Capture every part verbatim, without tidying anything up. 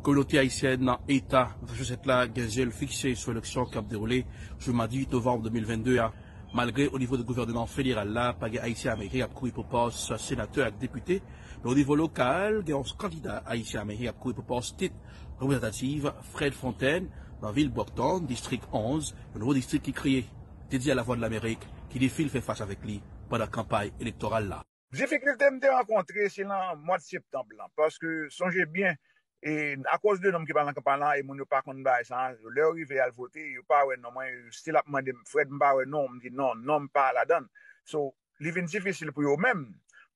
Kominote ayisyèn nan eta Massachusetts la gen zye l fikse sou eleksyon k ap dewoule jou madi uit novanm de mil venn de a. Malgre o nivo de gouvènman federal la, pa gen Ayisyen Ameriken k ap kouri pou pòs senatè ak depite, men o nivo lokal, gen yon kandida Ayisyen Ameriken k ap kouri pou pòs tit reprezantatif, Fred Fontaine, nan vil Brockton, distrik onz, yon nouvo distrik ki kreye. Te di a Lavwadlamerik ki defi l fè fas avèk li pandan kanpay elektoral la. Difikilte m te rankontre se nan mwa septanm lan, paske sonje byen, e akoz de non m ki pa nan kanpay lan, e moun yo pa konn bagay sa, lè yo rive al vote, yo pa wè non mwen, yo still ap mande m, Fred, m pa wè non w, m di non, non m pa ladan l. So, li vin difisil pou yo menm,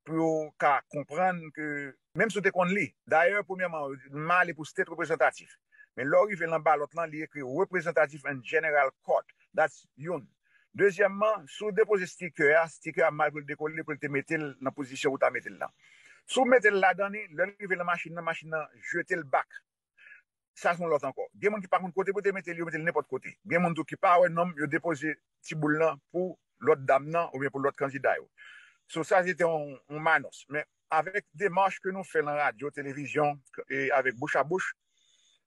pou yo ka konprann ke, menm si w te konn li. Dayè, premyèman, m ale pou state reprezantatif. Men lè w rive nan balòt lan, li ekri reprezantatif and general court. That's youn. Dezyèmman, si w depoze sticker a, sticker a mal pou l dekole, pou l te mete l nan pozisyon ou ta mete l lan. Si w mete l ladan li, lè l rive nan machin nan, machin nan jete l back. Sa se yon lòt ankò. Gen moun ki pa konn kote pou te mete l, yo mete l nenpòt kote. Gen moun tou ki pa wè non m, yo depoze ti boul lan pou lòt dam nan oubyen pou lòt kandida yo. So, sa se te yon, yon manòs. Men avèk demach ke nou fè lan radyo, televizyon, e avèk bouch a bouch,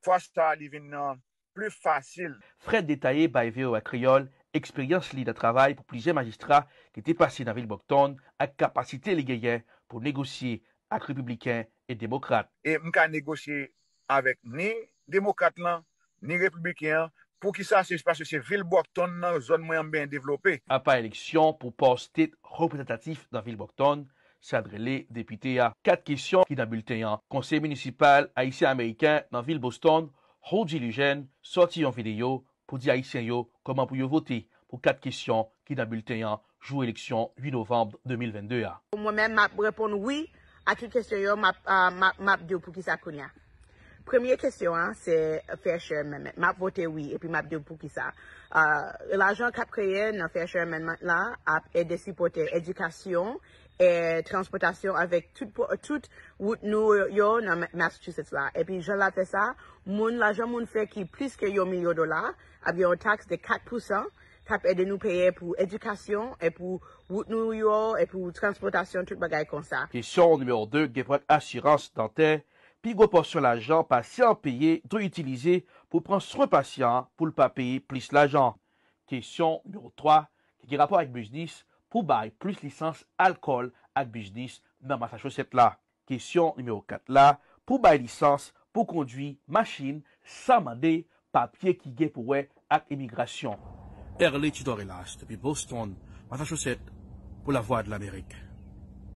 fwa sa li vin, uh, pli fasil. Fred detaye bay V O A Kreyòl eksperyans li nan travay pou plizyè majistra ki te pase nan vil Brockton ak kapasite li genyen pou negosye ak repibliken e demokrat. E m ka negosye avèk ni demokrat lan, ni repibliken an. Poukisa? Se paske se vil Brockton nan, zòn mwen an, m byen devlope. Apa eleksyon pou pòs state reprezantatif nan vil Brockton, sa t rele depite a. Kat kesyon ki nan bilten an. Konseye minisipal ayisyen-ameriken nan vil Boston, Hoji Lugène, sòti yon videyo pou di Ayisyen yo kòman pou yo vote pou kat kesyon ki nan bilten an jou eleksyon uit novanm de mil venn de a. Mwen menm, m ap reponn wi a tout kesyon yo, m ap, ah, m ap, m ap di w poukisa kounye a. Premye kesyon an, se Fair Share Amendment. M ap vote wi, epi m ap di w poukisa. Ah, lajan k ap kreye nan Fair Share Amendment la ap ede sipòte edikasyon, e, transpòtasyon avèk tout, tout wout nou yo nan Ma-, Massachusetts la. Epi jan l ap fè sa, moun, lajan moun fè ki plis ke yon milyon dola, ap gen yon taks de kat pousan k ap ede nou peye pou edikasyon e pou wout nou yo e pou transpòtasyon, tout bagay konsa. Kesyon nimewo de, gen pou ak asirans dantè, pi gwo pòsyon lajan pasyan an peye dwe itilize pou pran swen pasyan an pou l pa peye plis lajan. Kesyon nimewo twa, ki gen rapò ak biznis, pou bay plis lisans alkòl ak biznis nan Massachusetts la. Kesyon nimewo kat la, pou bay lisans pou kondwi machin san mande papye ki gen pou wè ak imigrasyon. Erle Tito Relas depi Boston, Massachusetts, pou Lavwadlamerik.